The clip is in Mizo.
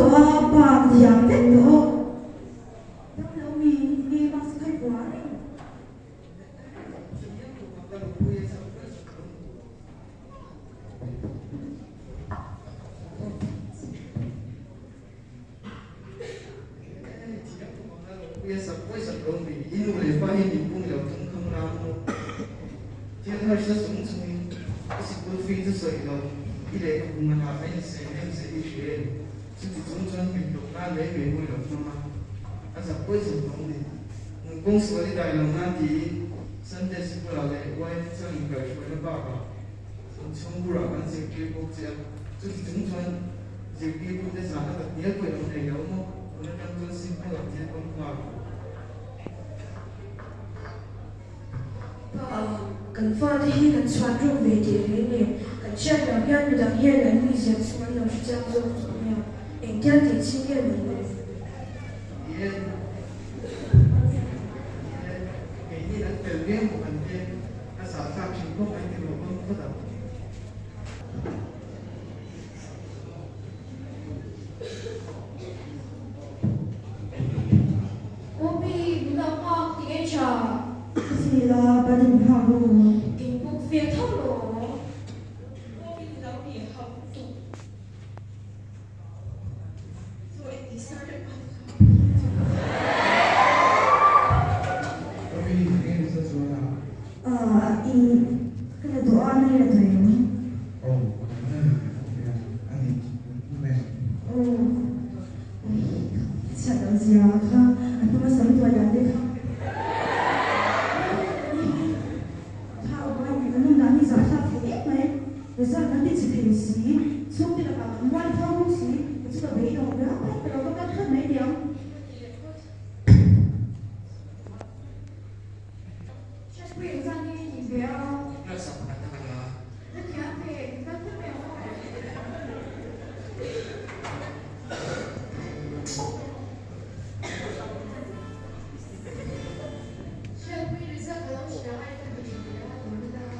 tawh a, pa ka thiam vek tawh aw. Damlo mi nge mask khai puah reng. Sunday sikul ah leh YM chuan inkaihhruaina bakah inchhungkhurah kan zirtir bawk che a, chuti chung chuan zirtirtute zahna tak hnial pawh i lo nei lo maw? Tun atang chuan simple ang thil pawm nghal rawh. Pa, kan fate hi kan chhuan ruk ve tih reng nge? Kan hriat loh hian midang hian an mizia chu an lo hrechiang zawk tawh nia, engtia tih chi nge maw le? Keini an tel viau maw kan tia, a zahthlak thin khawp mai ti rawh bawm phawt ang. Opi, min lo nghak ti nge tha? Ka feel a, ban in nghak ru. In buk ve tho rawh. Opi ni lo mi hauh tuk. Result kan ti chhe thei si, chhungte lakah kan mual tho bawk si, ka chu ka beidawng ber a, ka lo va kal phawt mai tih ang. Hriatpui engzat nge i nih ve a? Na thiam ve, i kal phawt mai ang aw. Hriatpui result ka lo hria a, i ka ti thin ve a, tun ila.